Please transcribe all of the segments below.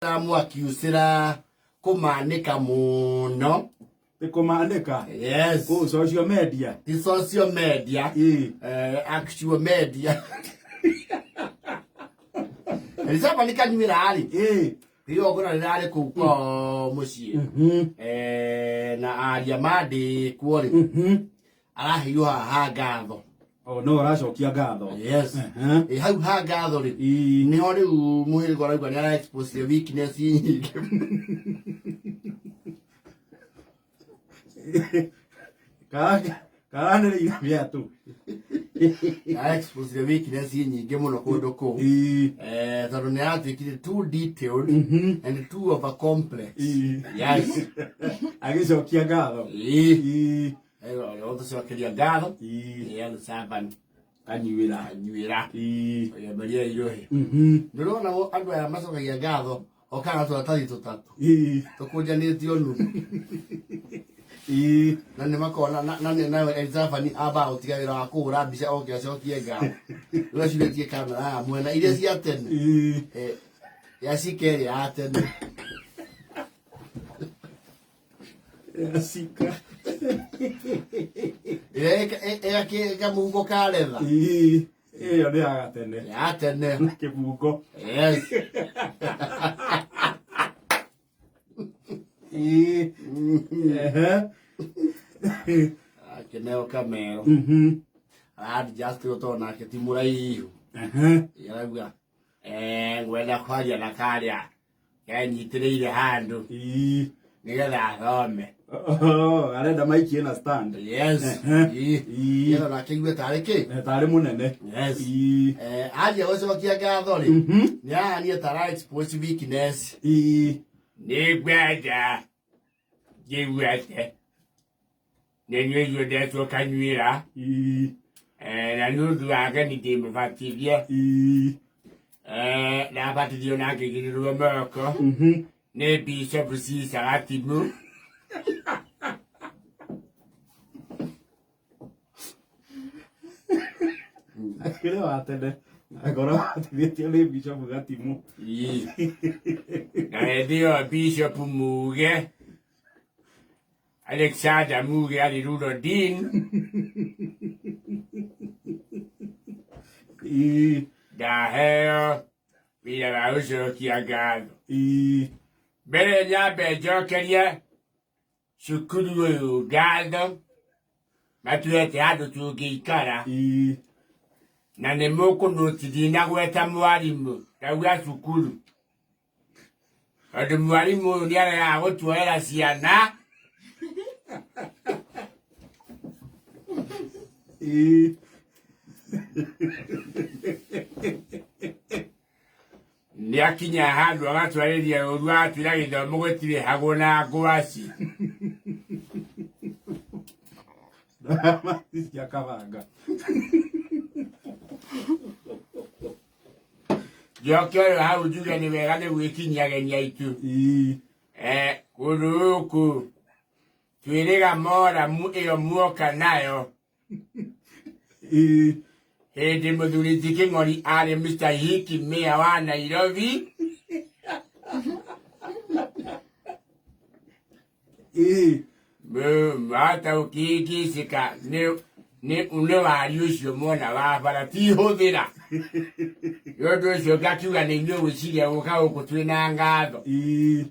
Ndĩramwakiucĩra kũmanĩka mũno. Nĩ kũmanĩka. Yes. Kũ social media. Ti social media. Ĩĩ. Actual media. Elizabeth nĩ kanyuĩra rĩ. Ĩĩ. Igongona rĩrarĩ kũu kwao mũciĩ. Na aria mandĩkwo rĩ. Araheirwo haha ngatho. Oh, no aracokia ngatho. Yes. Ehe. Hau ha ngatho rĩ. Ĩĩ. Niho rĩu mũhĩrĩga ũrauga nĩ ara expose weakness nyingĩ. Karanĩrĩire mĩatũ. Ara expose weakness nyingĩ mũno kũndũ kũu. Ĩĩ. Tondũ nĩ aratuĩkire too detailed and too over complex. Ĩĩ. Yes. Agĩcokia ngatho. Ĩĩ. Ĩĩ. Gũtũcokeria ngatho. Ĩĩ. Nĩ Elizabeth Kanyuĩra. Kanyuĩra. Ĩĩ. Kĩambĩrĩria irũhĩ. Ndũrona andũ aya macokagia ngatho okaga tũratathi tũtatũ Ĩĩ. tũkũnjanĩtio nuthu. Ĩĩ. Na nĩ makona na nĩ nawe Elizabeth ambaga gũtiga wĩra wa kũhũra mbica oke acokie ngatho. Rĩu acurĩtie kamera ya mwena iria cia tene. Ĩĩ. Ya cika ĩrĩa ya tene. Yacika. Ĩrĩa ĩkamũhuko ka retha. Ĩĩ. Ĩyo nĩ ya gatene. Ya tene. Kĩbungo. Yes. Ĩĩ. Ehe. Akĩneo kamero. Ara-adjust tondũ nake ti mũraihu. Ehe. Arauga ngwenda kwaria na karĩa kenyitĩrĩire handũ Ĩĩ. nĩgetha athome. Oh, arenda maikie na stand. Yes. Ehe. Ĩĩ. Ĩĩ. Nĩgetha nake aigue tarĩ kĩ. Tarĩ mũnene. Yes. Ĩĩ. Anjia gũcokia ngatho rĩ, nĩ arahania ta ara expose weakness. Ĩĩ. Nĩ ngwenda njigue atĩ nĩ inyuĩ inyuĩ ndetwo kanyuĩra. Ĩĩ. Na nĩ ũndũ wa ageni ndĩmũbatithie. Ĩĩ. Ndabatithio na ngĩigĩrĩrwo moko nĩ Bishop Caesar Gatimu. Akĩrĩ wa tene. Angorwo abatithĩtio nĩ Bishop Gatimu. Ĩĩ. Na hĩndĩ ĩyo Bishop Muge Alexander Muge arĩ Rural Dean. Ĩĩ. Ndaheo wĩra wa gũcokia ngatho. Ĩĩ. Mbere nyambe njokerie cukuru ũyũ ngatho matuete handũ tũngĩikara. Ĩĩ. Na nĩ mũkũnũtithia na gweta mwarimũ ndauga cukuru tondũ mwarimũ ũyũ nĩ aregaga gũtuoera ciana. Ĩĩ. Nĩ akinya handũ agatwarĩria ũru agatwĩra gĩthomo gũtirĩhagwo na ngwaci. Ndamathi cia kabanga. Njoke ũyũ hau njuge nĩ wega nĩ gwĩkinyia ageni aitũ. Ĩĩ. Kũndũ gũkũ twĩrĩga moramu ĩyo muoka nayo. Ĩĩ. Hĩndĩ mũthuri ti Kĩng'ori arĩ Mr. Hiki Mayor wa Nairobi. Ĩĩ. Hata ũkĩngĩcĩka nĩ wari ũcio mwona wa bara ti hũthĩra. Nĩ ũndũ ũcio ngakiuga nĩ inyuĩ gwĩciria gũka gũkũ twĩna ngatho. Ĩĩ.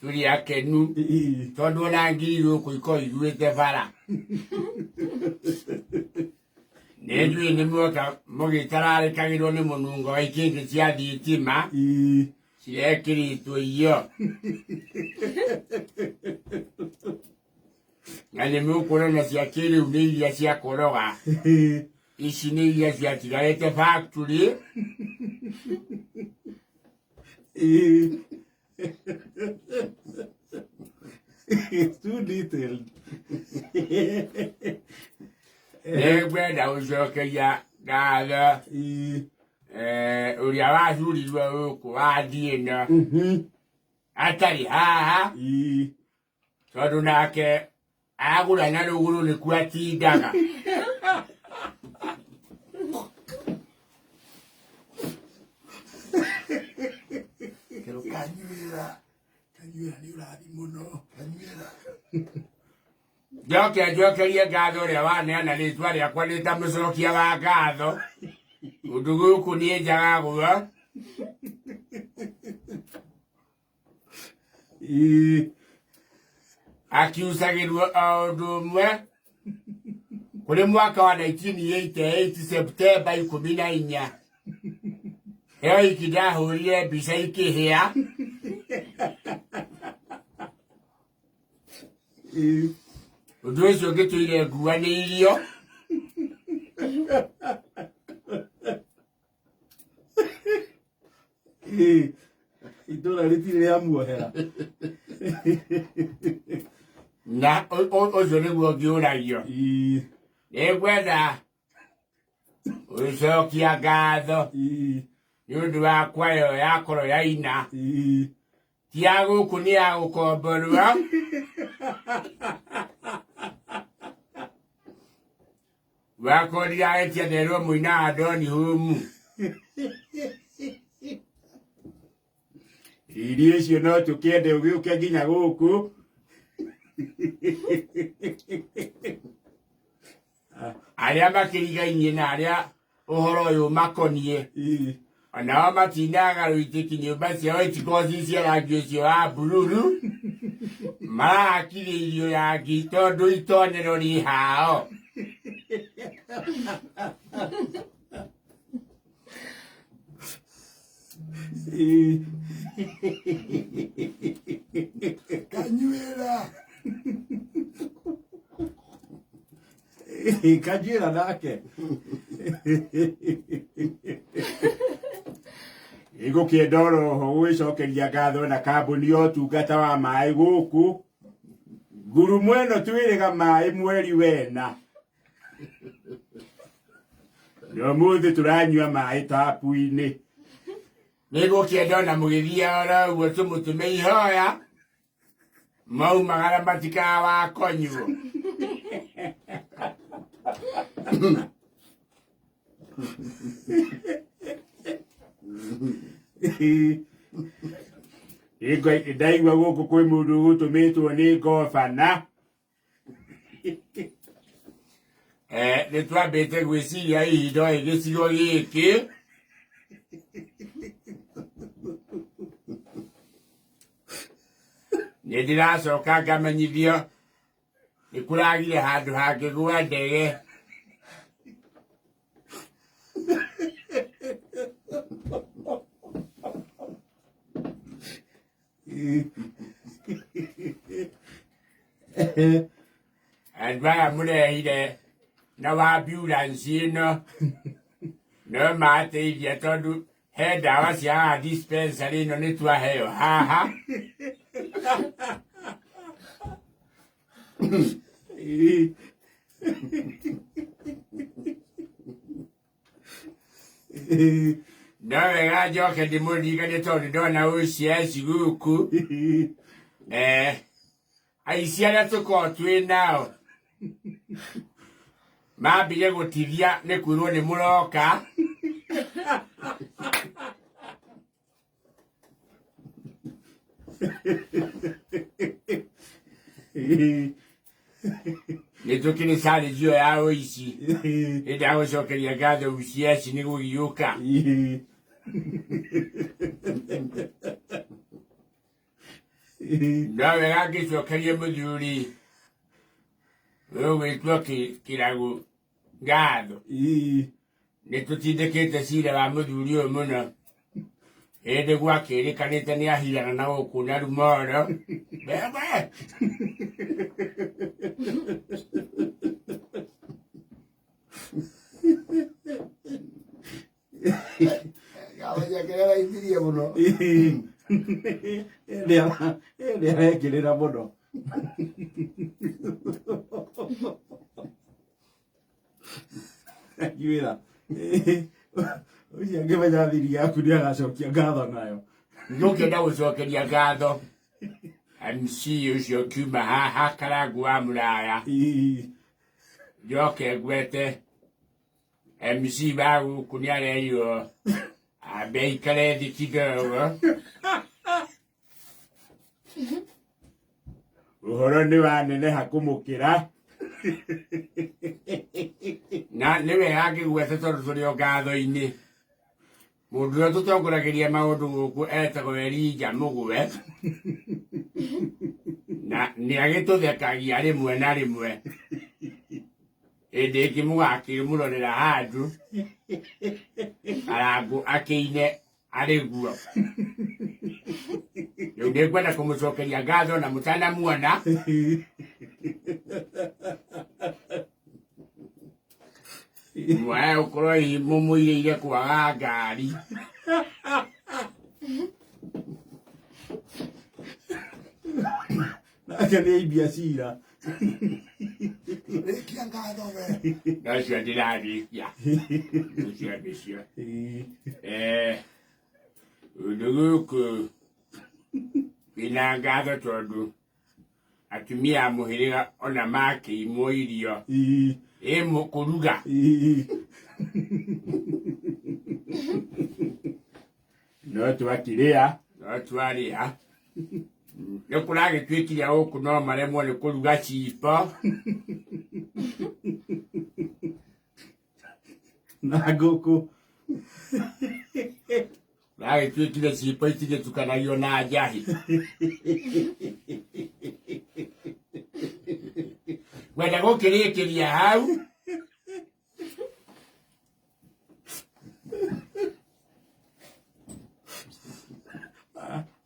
Tũrĩ akenu. Ĩĩ. Tondũ ona ngiri gũkũ ikoragwo iguĩte bara. Nĩ njũĩ nĩ muoka mũgĩtararĩkagĩrwo nĩ mũnungo wa ikĩngĩ cia thitima. Ĩĩ. Cirekĩrĩtwo iyo. Na nĩ mũkuona cia kĩrĩu nĩ iria cia kũroga. Ici nĩ iria ciatigarĩte factory. Ĩĩ. It's too detailed. Nĩ ngwenda gũcokeria ngatho Ĩĩ. Ũrĩa wathurirwo gũkũ wadi ĩno atarĩ haha. Ĩĩ. Tondũ nake agũra na rũgũrũ nĩkuo atindaga. Kanyuĩra. Kanyuĩra nĩ ũrathi mũno. Kanyuĩra. Njoke njokerie ngatho ũrĩa waneana rĩtwa rĩakwa nĩ ta mũcokia wa ngatho. Ũndũ gũkũ niĩ njagagwo. Akiucagĩrwo o ũndũ ũmwe kũrĩ mwaka wa 1988 Septemba 14 ĩyo iki ndahũrire mbica ikĩhĩa. Ũndũ ũcio ngĩtũire nguanĩirio. Itũra rĩtirĩ rĩamuohera. Na ũcio nĩguo ngĩũragio. Nĩngwenda gũcokia ngatho nĩ ũndũ wa kwayo yakorwo yaina. Ti ya gũkũ nĩ ya gũkomborwo. Wakwa ndiragetia nderwo mũina wa Doni Humu. Irio icio no tũkĩende ũgĩũke nginya gũkũ. Arĩa makĩrigainie na arĩa ũhoro ũyũ makoniĩ onao matinaga rũitĩki nyũmba ciao itikorwo ci cia rangi ũcio wa bururu marahakithĩirio rangi tondũ itonero rĩ hao. Kanyuĩra. Kanjuĩra nake. Igũkĩenda oroho gwĩcokeria ngatho na kambuni ya ũtungata wa maĩ gũkũ ngurumo ĩno twĩrĩga maĩ mweri wena na ũmũthĩ tũranyua maĩ tapu-inĩ. Nĩgũkĩenda ona mũgĩthiaga oro ũguo tũmũtũme ihoya maumagara matikawakonywo. Ndaigua gũkũ kwĩ mũndũ ũgũtũmĩtwo nĩ ngobana. Nĩ twambĩte gwĩciria hihi no gĩcigo gĩkĩ nĩ ndĩracoka ngamenyithio nĩ kũragire handũ hangĩgwa ndege. Andũ aya mũrehire na wa ambulance ĩno no mateithia tondũ he ndawa cia haha dispensary ĩno nĩ twaheo haha. No wega njoke ndĩmũririkanie tondũ ndona OCS gũkũ. Aici arĩa tũkoragwo twĩ nao mambire gũtithia nĩ kwĩrwo nĩ mũroka. Nĩ tũkĩrĩ charge ĩyo ya ũici. Nĩ ndagũcokeria ngatho OCS nĩ gũgĩũka. No wega ngĩcokerie mũthuri ũgwĩtwo Kĩragũ ngatho. Nĩ tũtindĩkĩte cira wa mũthuri ũyũ mũno. Hĩndĩ gwakĩrĩkanĩte nĩ ahirana na gũkũ na Rumoro. Bebe! Ngatho ciake nĩ araithirie mũno. Nĩ arekĩrĩra mũno. Kanjuĩra. Ũcio angĩmenya thiri yaku nĩ agacokia ngatho nayo. Ngũkĩenda gũcokeria ngatho MC ũcio kiuma haha Karangũ wa Mũraya. Njoke ngwete MC wa gũkũ nĩ arerirwo ambe aikare thĩ kidogo. Ũhoro nĩ waneneha kũmũkĩra na nĩ wega ngĩgwete tondũ tũrĩ o ngatho-inĩ. Mũndũ ũrĩa tũtongoragĩria maũndũ gũkũ etagwo Elija Mũgwe, na nĩ agĩtũthekagia rĩmwe na rĩmwe. Hĩndĩ ĩngĩ mũgakĩmũrorera handũ arangũ akĩine arĩ guo. Rĩu nĩ ngwenda kũmũcokeria ngatho na mũtanamuona. Mwae gũkorwo hihi mũmũirĩire kwaga ngari. Nake nĩ aimbia cira. Rĩkia ngatho we. Nacio ndĩrarĩkia. Icio nĩcio. Ũndũ gũkũ wĩna ngatho tondũ atumia a mũhĩrĩga ona makĩimwo irio ĩ kũruga. No twakĩrĩa. No twarĩa. Nĩ kũragĩtuĩkire gũkũ no maremwo nĩ kũruga cipo. Na ngũkũ. Kũragĩtuĩkire cipo itigĩtukanagio na njahi. Ngwenda gũkĩrĩkĩria hau.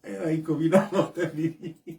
Era 10 na thotebiri.